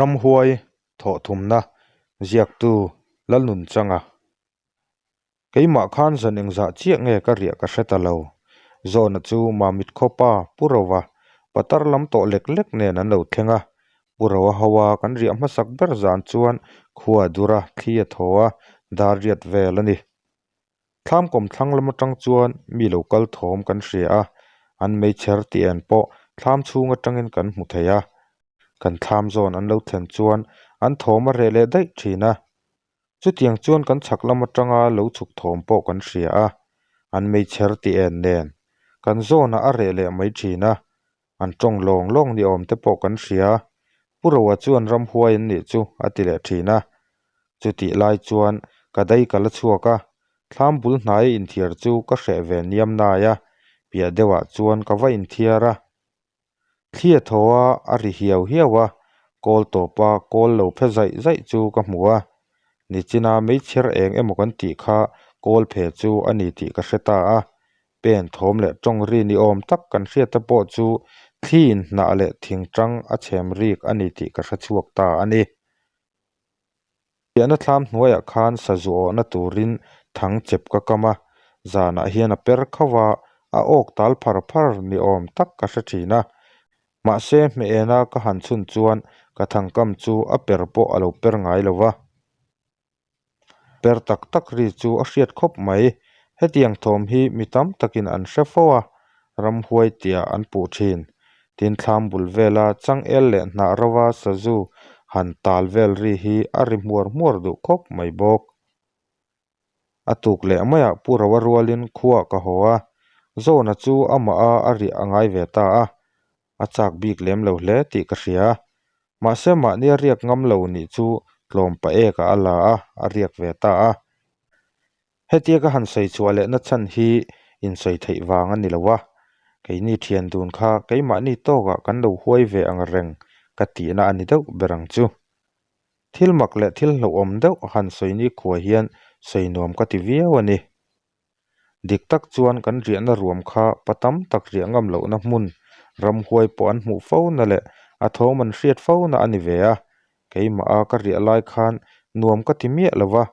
Ramhuai thawhthumna ziaktu Lalnunchanga. Keimah khan zan engzah chiah nge ka riah ka hre ta lo. Zawhna chu Mamit khawpa Pu Rova patar lam tawh lek lek nen an lo thleng a. Pu Rova hoa kan riah hmasak ber zan chuan khua dur a, thli a thaw a, dar riat vel a ni. Thlam kawm thlang lam atang chuan mi lo kal thawm kan hria a, an meichher tih en pawh thlam chhung atangin kan hmu thei a. Kan thlam zawn an lo thlen chuan an thawm a reh leh daih thin a. Chutiang chuan kan chhak lam atanga lo chhuk thawm pawh kan hria a, an meichher tih en nen kan zawnah a reh leh mai thin a, an tawng lawng lawng ni awm te pawh kan hria. Pu Roa chuan ramhuai an nih chu a ti leh thin a. Chutih lai chuan ka dai ka la chhuak a, thlam bul hnai inthiar chu ka hreh ve niam nai a, piah deuhah chuan ka va inthiar a. Thli a thaw a, a ri hiau hiau a, kawl tawpa kawl lo phe zaih zaih chu ka hmu a. Nichina meichher eng emaw kan tih kha kawl phe chu a ni tih ka hre ta a, Pen thawm leh tawng ri ni awm tak kan hriat te pawh chu thli in hnah leh thing tang a chhem rik a ni tih ka hre chhuak ta a ni. Piahna thlam hnuaiah khan sazu awhna turin thang chep ka kam a, zanah hian a per khauh a, a awk tal phar phar ni awm tak ka hre thin a. Mahse hmeh ena ka han chhun chuan ka thangkam chu a per pawh a lo per ngai lo va. Per tak tak ri chu a hriat khawp mai. Hetiang thawm hi mi tam takin an hre fo a, ramhuai tia an puh thin. Tin thlam bul vela changel leh hnah rova sazu han tal vel ri hi a ri hmuar hmuar duh khawp mai bawk. A tuk leh maiah Pu Roa rualin khuaah ka haw a, Zawna chu amah a a riah a ngai ve ta a, a chak bik lem lo hle tih ka hria. Mahse mahni a riak ngam lo nih chu tlawm pa ekah a la a, a riak ve ta a. Hetia ka han sawi chhuah lehna chhan hi insawi theih vang a ni lo a, keini thian dun kha keimahni tawkah kan lo huai ve ang reng ka tihna a ni deuh ber ang chu. Thil mak leh thil hlauhawm deuh han sawi ni khuai hian sawi nuam ka ti viau a ni. Dik tak chuan kan riahna ruam kha pa tam tak riah ngam lohna hmun, ramhuai pawh an hmuh fo na leh a thawm an hriat fo na a ni ve a. Keimah a ka riah lai khan nuam ka ti miah lo va,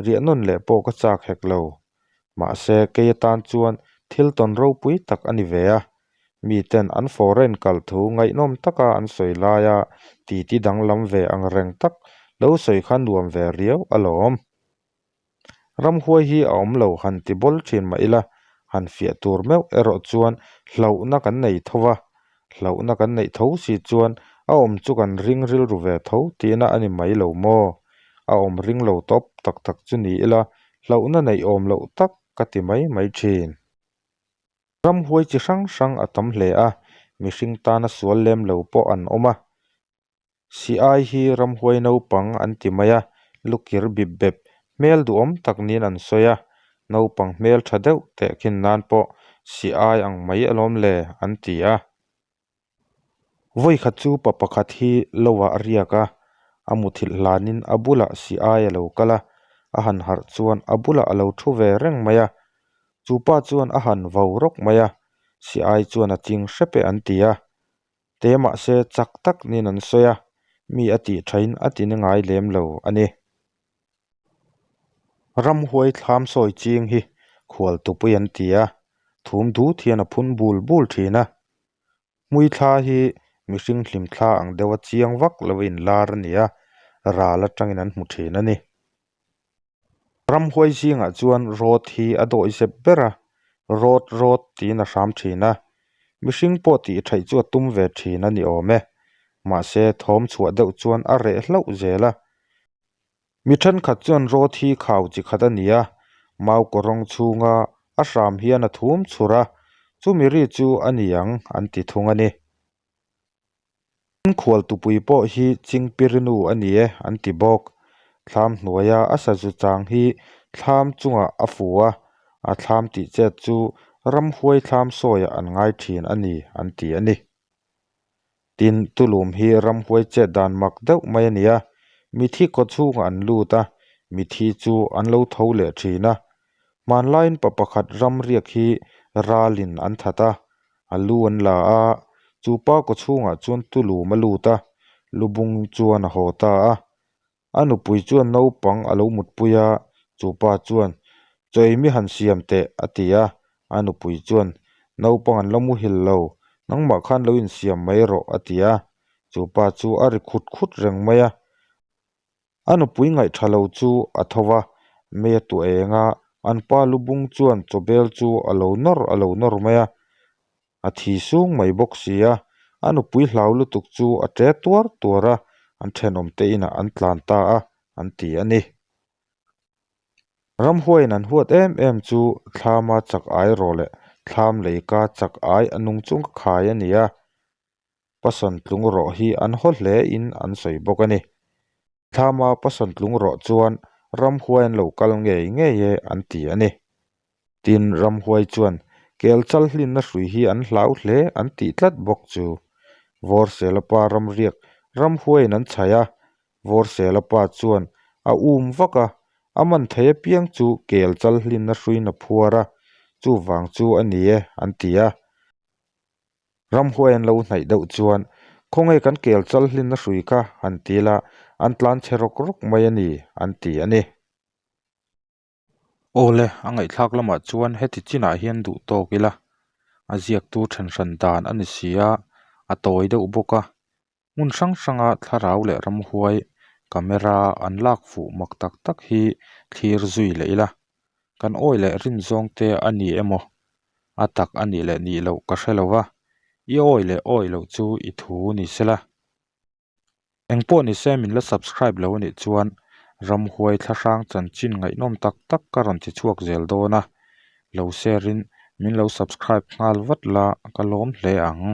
riah nawn leh pawh ka chak hek lo. Mahse, kei atan chuan thil tawn ropui tak a ni ve a. Miten an foreign kal thu ngaihnawm taka an sawi laia titi danglam ve ang reng tak lo sawi kha nuam ve riau alawm. Ramhuai hi a awm lo han ti bawl thin mah ila, han fiah tur meuh erawh chuan hlauhna kan nei tho va, hlauhna kan neih tho si chuan a awm chu kan ring rilru ve tho tihna a ni mai lo maw? A awm ring lo tawp tak tak chu ni ila, hlauhna neih awm loh tak ka ti mai mai thin. Ramhuai chi hrang hrang a tam hle a, mihring tana sual lem lo pawh an awm a. Si-ai hi ramhuai naupang an ti mai a, lukir bip bep, hmel duhawm tak niin an sawi a, naupang hmel tha deuh teh khin nan pawh si-ai ang mai alawm le an ti a. Vawikhat chu pa pakhat hi lovah a riak a, a muthilh hlanin a bulah si-ai a lo kal a, a han harh chuan a bulah a lo thu ve reng mai a, chu pa chuan a han vau rawk mai a, si-ai chuan a ching hrep e an ti a. Te mahse chak tak niin an sawi a, mi a tih thain a ti ni ngai lem lo a ni. Ramhuai thlam sawi ching hi khual tupui an ti a, thum dut hian a phun bul bul thin a. Hmui thla hi mihring hlim thla ang deuha chiang vak lo inlar a ni a, ral atangin an hmu thin a ni. Ramhuai zingah chuan rawt hi a dawih zep ber a, rawt rawt tiin a hram thin a, mihring pawh tih theih chu a tum ve thin a ni awm e. Mahse, thawm chhuah deuh chuan a reh hlauh zel a. Mi thenkhat chuan rawt hi khau chi khat a ni a, mau kawrawng chhunga a hram hian a thum chhur a, chumi ri chu a ni ang an ti thung a ni. Inkhual tupui pawh hi Chingpirinu a ni e an ti bawk. Thlam hnuaia a sazu chang hi thlam chungah a fu a, a thlam tih chet chu ramhuai thlam sawiah an ngai thin a ni an ti a ni. Tin, Tulum hi ramhuai chet dan mak deuh mai a ni a, mithi kaw chhungah an lut a, mithi chu an lo tho leh thin a. Hmanlaiin pa pakhat ramriak hi ralin an that a, A lu an la a, chu pa kaw chhungah chuan tulum a lut a. Lubung chuan a haw ta a. A nupui chuan naupang a lo mutpui a, chu pa chuan, Chaw ei mi han siam teh, a ti a. A nupui chuan, Naupang an la muhil lo, nangmah khan lo insiam mai rawh, a ti a. Chu pa chu a ri khut khut reng mai a. A nupui ngaihtha lo chu a tho va, mei a tuah eng a, an pa lubung chuan chawbel chu a lo nawr a lo nawr mai a. A thi sung mai bawk si a, a nupui hlau lutuk chu a ṭe tuar tuar a, an thenawm te inah an tlan ta a, an ti a ni. Ramhuaiin an huat em em chu thlama chak ai rawh leh thlam leika chak ai a nung chung ka khai a ni a, Pasawn tlung rawh hi an haw hle in an sawi bawk a ni. Thlama pasawn tlung rawh chuan ramhuai an lo kal ngei ngei e an ti a ni. Tin, ramhuai chuan kel chal hlinna hrui hi an hlau hle an tih tlat bawk chu. Vawrsela pa ramriak ramhuaiin an chhaih a, Vawrsela pa chuan a um vak a, a man thei apiang chu kel chal hlinna hruiin a phuar a, chuvang chu a ni e an ti a. Ramhuai an lo hnaih deuh chuan, Khawnge kan kel chal hlinna hrui kha han ti la, an tlan chhe rawk rawk mai a ni, an ti a ni. Awle, a ngaihthlak lamah chuan heti chinah hian duh tawk ila, a ziaktu then hran dan a ni si a, a tawi deuh bawk a. Hmun hrang hranga thlarau leh ramhuai camera an lak fuh mak tak tak hi thlir zui leh ila, kan awi leh rin zawng te a ni emaw a tak a nih leh nih loh ka hre lo va, i awi leh awi loh chu i thu ni sela. Engpawh ni se min la subscribe lo a nih chuan ramhuai thlahrang chanchin ngaihnawm tak tak ka rawn ti chhuak zel dawn a, lo share in min lo subscribe nghal vat la ka lawm hle ang.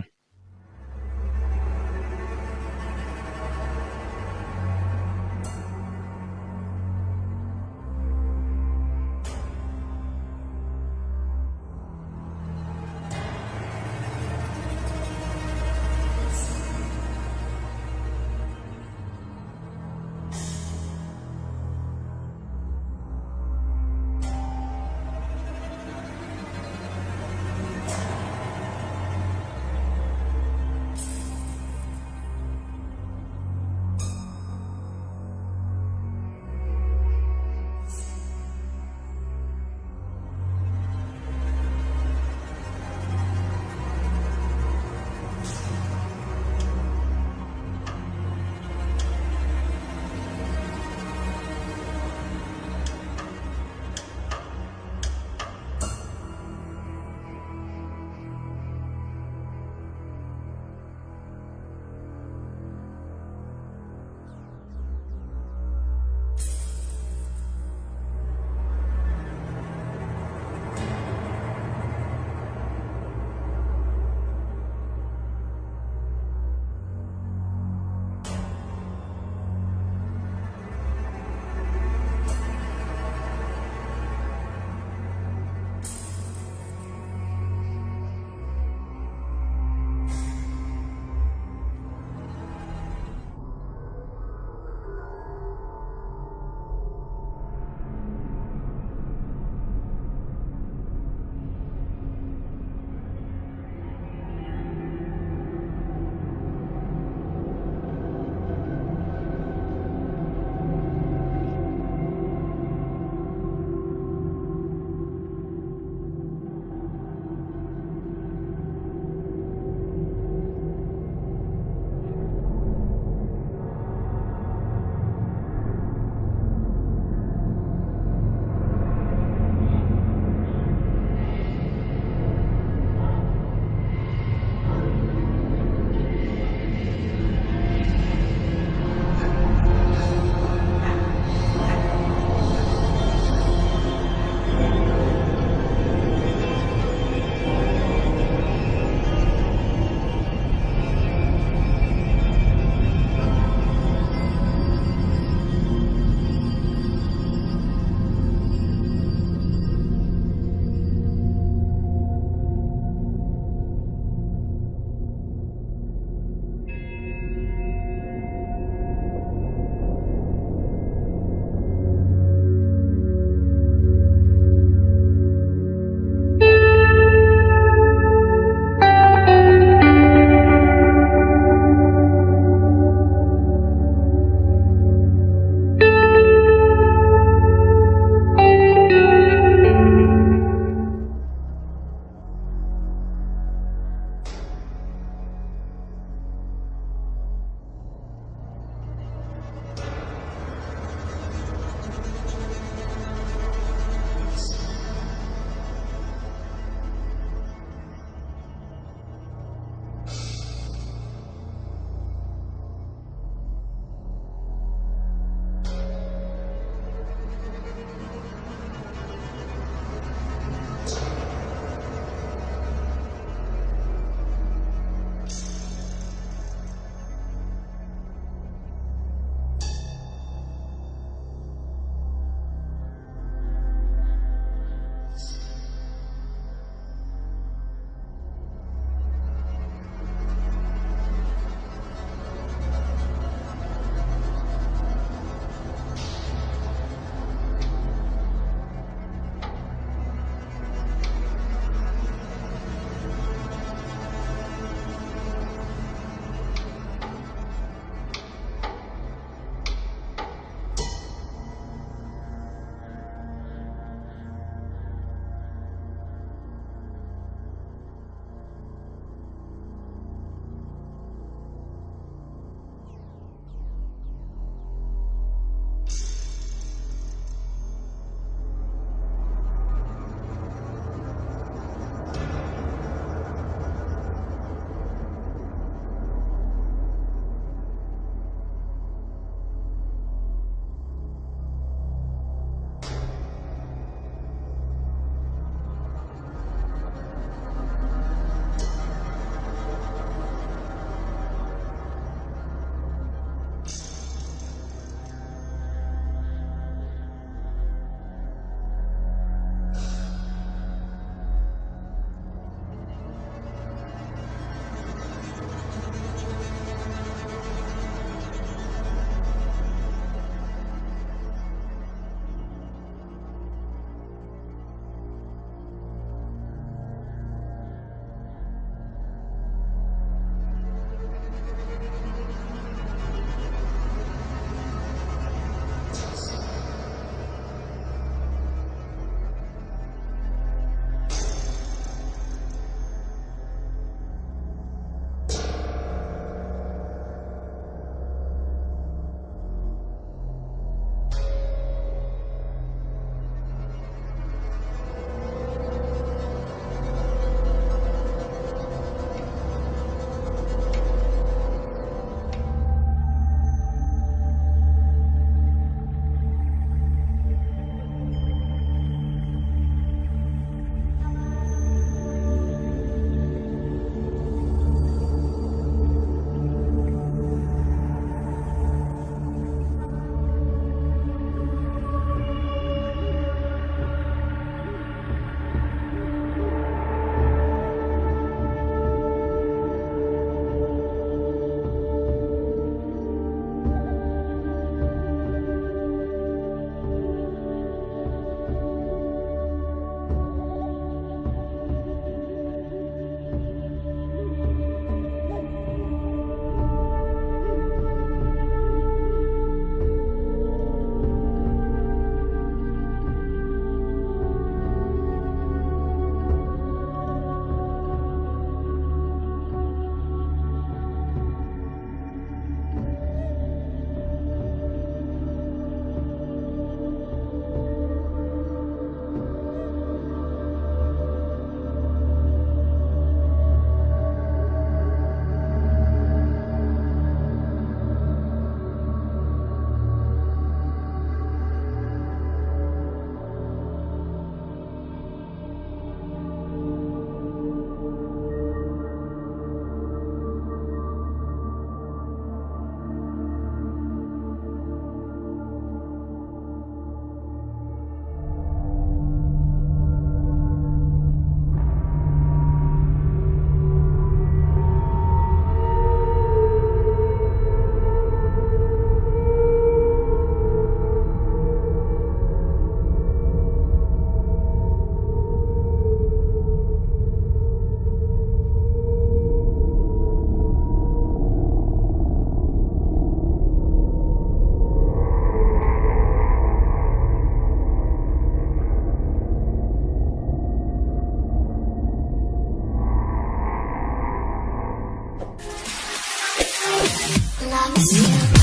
promise you.